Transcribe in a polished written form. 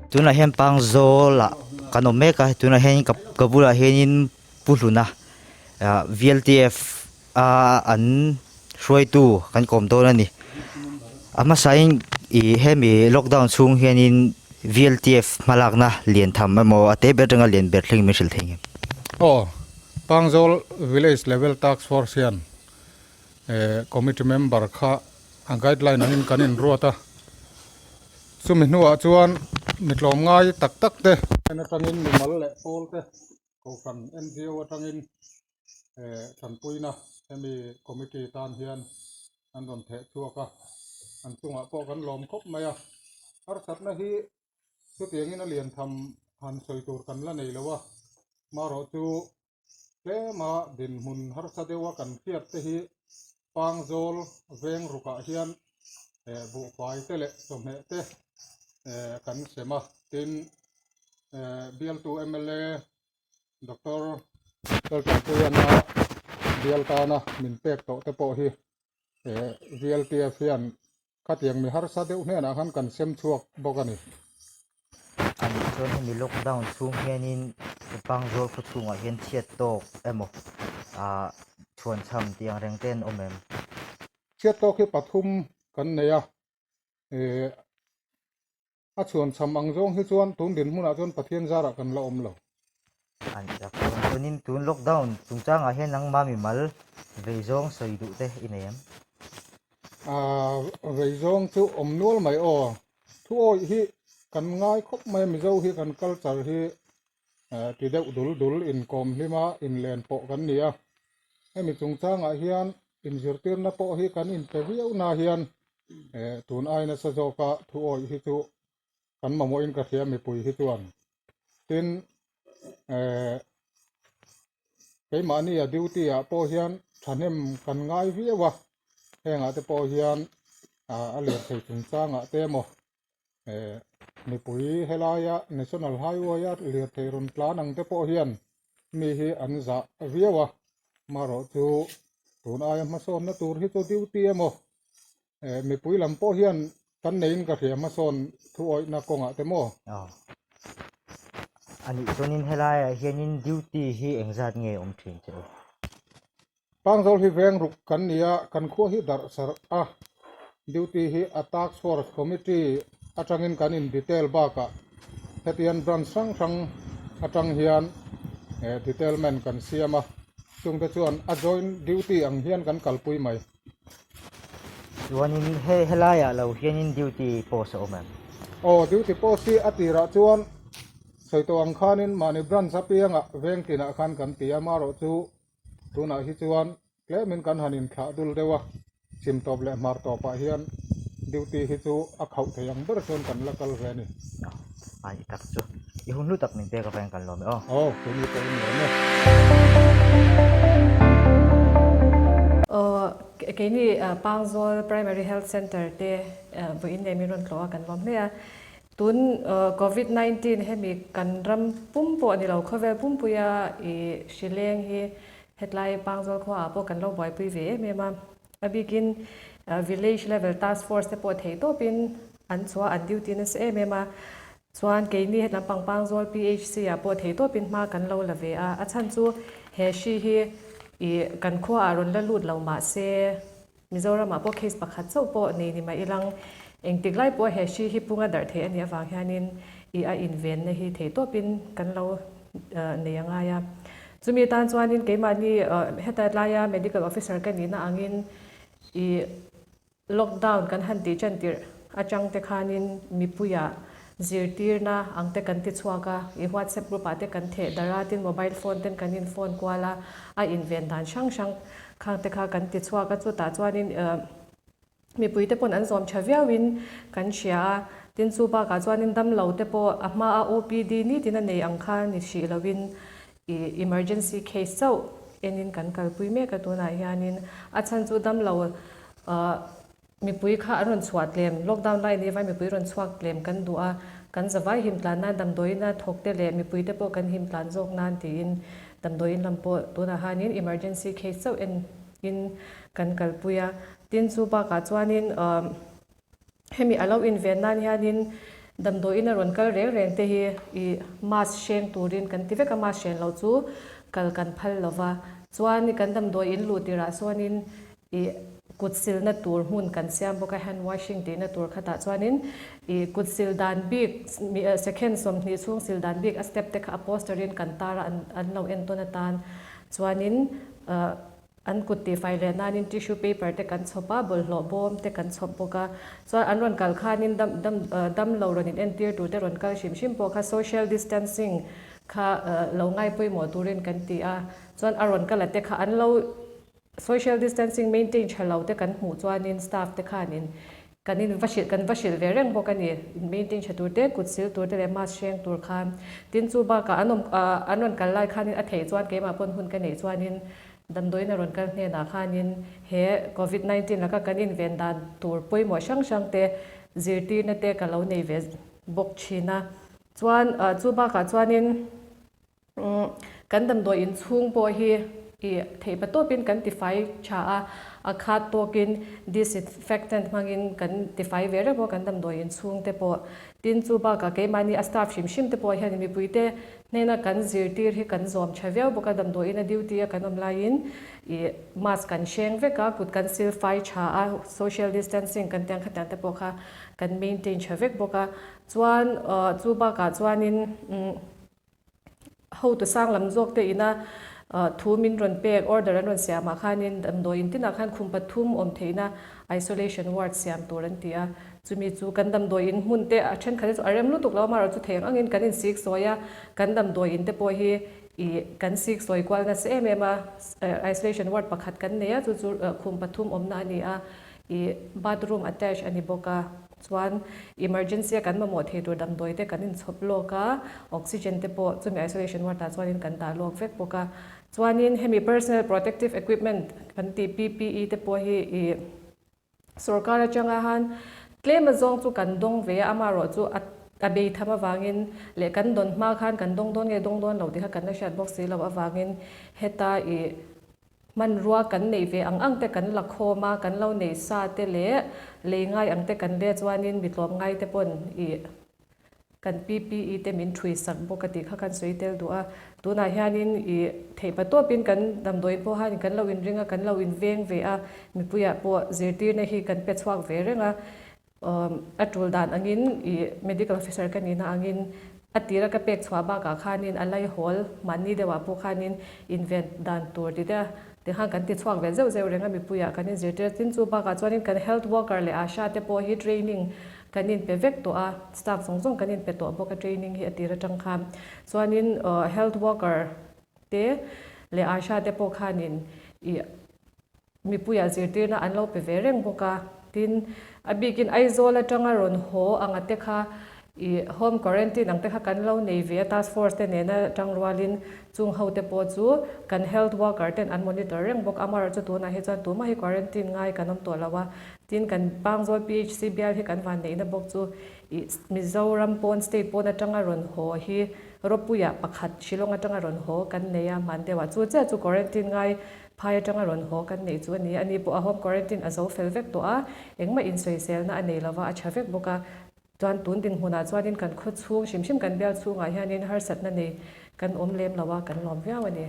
Tunah hian Pangzawlah kan awm mek a, tunah hian ka bulah hianin Pu Hluna VLTF a an hruaitu kan kawm dawn a ni. A hmasain ih hemi lockdown chhung hianin VLTF hmalakna lian tham emaw a te ber atanga lian ber thlengin min hrilh thei ngem? Aw, Pangzawl Village Level Task Force hian committee member kha a guideline angin kan inruat a, chumi hnuah chuan mi tlawmngai tak tak te en atangin mimal leh pawl te kohhran NGO atangin eh tanpuina hemi committee tan hian an rawn theh chhuak a, an chungah pawh kan lawm khawp mai a, harsatna hi chutiangin a lian tham han sawi tur kan la nei lo a, marawh chu Tlema dinhmun harsa deuha kan hriat te hi Pangzawl veng rukah hian buhfai te leh chawhmeh te kan sem a, tin bialtu mla Doctor Laltanpuiana bial tana min pek tawh te pawh hi VLTF hian Khatiang mi harsa deuh hnenah khan kan sem chhuak bawk a ni. A nih chuan hemi lockdown chhung hianin Pangzawl khaw chhungah hian chhiat tawk emaw ah chhuanchham tih ang reng te an awm em? Chhiat tawk hi pathum kan nei a, eh a chhuanchham ang zawng hi chuan tun dinhmunah chuan Pathian zarah kan la awm lo. A nih tak chuan chuanin tun lockdown chungchangah hian nangma mimal vei zawng sawi duh te i nei em? Aaa vei zawng chu awm nual mai aw. Thu awih hi kan ngai khawp mai a, Mizo hi kan culture hi ti deuh dul dul inkawm hlima inlen pawh kan ni a. Hemi chungchangah hian inzirtirna pawh hi kan inpe viau na hian tun ai nasa zawka thu awih hi chu kan mamawhin ka hria mipui hi chuan. Tin, keimahni a duty ah pawh hian thahnem kan ngai viau a, hengah te pawh hian a lirthei chungchangah te emaw mipui helaia National Highway a lirthei rawn tlan ang te pawh hian mi hi an zah viau a, marawh chu tun aia hmasawnna tur hi chu duty emaw mipui lam pawh hian kan neiin ka hria hmasawn thu awihna kawngah te maw? Aw. A nih chuanin helaiah hianin duty hi engzat nge awm thin che u? Pangzawl hi veng ruk kan ni a, kan khua hi darh sarh a, duty hi a task force committee atangin kan in detail bakah hetian branch hrang hrang atang hian detailment kan siam a, chungte chuan a joint duty ang hian kan kalpui mai. Chuanin he helaiah lo hianin duty post a awm em? Aw, duty post hi a tirah chuan sawi tawh ang khanin mahni branch apiangah veng tinah khan kan ti a, amaherawhchu Tunah hi chuan tlemin kan han inthlah dul deuh a, chim tawp leh hmar tawpah hian duty hi chu a khauh thei ang ber chuan kan la kal ve a ni. A ni tak chu. I hun hlu tak min pek avangin kan lawm e aw. Aw, keini pawh in lawm e. Aw, keini Pangzawl Primary Health Centre te vawiin leh min rawn tlawh a kan lawm hle a. Tun Covid 19 hemi kan ram pum pawh a ni lo, khawvel pumpuia i hrileng hi hetlai Pangzawl khua ah pawh kan lo buaipui ve em em a. A bikin Village Level Task Force te pawh thei tawpin an chhuah an duty nasa em em a. Chuan keini hetlam pang Pangzawl PHC ah pawh thei tawpin hma kan lo la ve a. A chhan chu he hri hi i kan khua ah rawn la lut lo mahse, Mizoramah pawh case pakhat chauh pawh nei ni mah ilang, engtik lai pawh he hri hi punga darh theih a nih avang hianin i a invenna hi theihtawpin kan lo nei a ngai a. Chumi atan chuanin keimahni heta tlaia medical officer ka nihna angin i lockdown kan han tih tan tirh atang te khanin mipuiah zirtirna ang te kan ti chhuak a, i whatsapp group ah te kan theh darh a, tin mobile phone ten kan in phone kual a, a inven dan hrang hrang khang te kha kan ti chhuak a, chutah chuanin mipui te pawn an zawm tha viauin kan hria a, tin chu bakah chuanin damlo te pawh a hma a OPD nitin a nei ang kha ni hrih lovin i emergency case chauh enin kan kalpui mek a tunah hianin a chhan chu damlo Mipui kha an rawn chhuah tlem, lockdown lai ni vai mipui rawn chhuak tlem kan duh a, kan zavai him tlan nan damdawiin a thawk te leh mipui te pawh kan him tlan zawk nan tiin damdawiin lam pawh tunah hanin emergency case chauh en in kan kalpui a. Tin chu bakah chuanin hemi a lo inven nan hianin. Damdawiin a rawn kal reng reng te hi i mask hreng turin kan ti vek a, mask hren loh chu kal kan phal lo va. Chuan kan damdawiin luh tirah chuanin i kut silna tur hmun kan siam bawk a, hand washing tihna tur khatah chuanin i kut sil dan bik second 20 chhung sil dan bik a step te kha a poster in kan tar a an lo entawn atan chuanin An kut tihfai leh nanin tissue paper te kan chhawp a, bawlhhlawh bawm te kan chhawp bawk a. Chuan an rawn kal khanin dam dam dam lo rawn in entir tur te rawn kal hrim hrim pawh kha social distancing kha lo ngai pawimawh turin kan ti a. Chuan a rawn kal a te kha an lo social distancing maintain tha lo te kan hmuh chuanin staff te khanin Kan in va hrilh, kan va hrilh ve reng bawk a ni. In maintain tha tur te, kut sil tur te leh mask hreng tur khan. Tin chu bakah an awm, an rawn kal lai khanin a theih chuan keimah pawn hun ka neih chuanin damdawiin a rawn kal hnenah khanin he covid 19 laka kan inven dan tur pawimawh hrang hrang te zirtirna te ka lo nei ve bawk thin a. Chuan chu bakah chuanin Kan damdawi inchhung pawh hi i theih pa tawpin kan tifai tha a, a khat tawkin disinfectant hmangin kan tifai ve reng bawk kan damdawi inchhung te pawh. Tin chu bakah keimahni a staff hrim hrim te pawh hian mipuite hnena kan zirtir hi kan zawm tha viau bawk a, damdawiin a duty a kan awm laiin i mask kan hreng vek a, kut kan sil fai tha a, social distancing kan tiang khatiang te pawh kha kan maintain tha vek bawk a. Chuan chu bakah chuanin. Hotu sang lam zawk te ina thu min rawn pek, order an rawn siam ah khanin damdawi in tinah khan khum pathum awm theihna isolation ward siam tur an ti a. Chumi chu kan damdawi in hmun te a thenkhat hi chu a rem lutuk lo a, amaherawhchu chu thei ang angin kan insik sawi a, kan damdawi in te pawh hi ih kan sik sawi kual nasa em em a, isolation ward pakhat kan nei a, chu chu khum pathum awmna a ni a, ih bathroom attach a ni bawk a. Chuan emergency a kan mamawh thei tur damdawi te kan inchhawp lawk a, oxygen te pawh chumi isolation ward ah chuanin kan dah lawk vek bawk a. Chuanin hemi personal protective equipment kan tih PPE te pawh hi ih sorkar atanga han tlem azawng chu kan dawng ve a, amaherawh chu a a bei tham avangin leh kan dawn hma khan kan dawng dawn nge dawng dawn lo tih kha kan la hriat bawk si loh avangin heta ih Hmanrua kan neih ve ang ang te kan la khawm a, kan lo nei sa te leh lei ngai ang te kan le chuanin mi tlawm ngai te pawn ih kan PPE te min thui sak bawk a tih kha kan sawi tel duh a. Tunah hianin ih theih pa tawpin kan damdawiin pawh hianin kan lo inring a, kan lo inveng ve a, mipuiah pawh zirtirna hi kan pe chhuak ve reng a. A tul dan angin ih medical officer ka nihna angin a tira ka pek chhuah bakah khanin a laihawl mahni deuhah pawh khanin inven dan tur ti te ti khan kan ti chhuak ve zeuh zeuh reng a mipuiah kan inzirtir a. Tin chu bakah chuanin kan health worker leh ASHA te pawh hi training kan inpe vek tawh a, staff zawng zawng kan inpe tawh bawk a training hi a tir atang khan. Chuanin health worker te leh ASHA te pawh khanin ih Mipuiah zirtirna an lo pe ve reng bawk a, tin, a bikin Aizawl atanga rawn haw anga te kha ih home quarantine ang te kha kan lo nei ve a, task force te nena tang rualin chung ho te pawh chu kan health worker ten an monitor reng bawk a, amaherawhchu tunah hi chuan tumah hi quarantine ngai kan awm tawh lo a, tin, kan Pangzawl PHC bial hi kan vanneihna bawk chu ih Mizoram pawn state pawn atanga rawn haw hi Rawpuiah pakhat Shillong atanga rawn haw kan nei a, hman deuhah chu chiah chu quarantine ngai Phai atanga rawn haw kan neih chu a ni. Ani pawh a home quarantine a zo fel vek tawh a, engmah insawiselna a nei lova, a tha vek bawk a. Chuan tun dinhmunah chuanin kan khaw chhung hrim hrim kan bial chhungah hianin harsatna nei kan awm lem lo a, kan lawm viau a ni.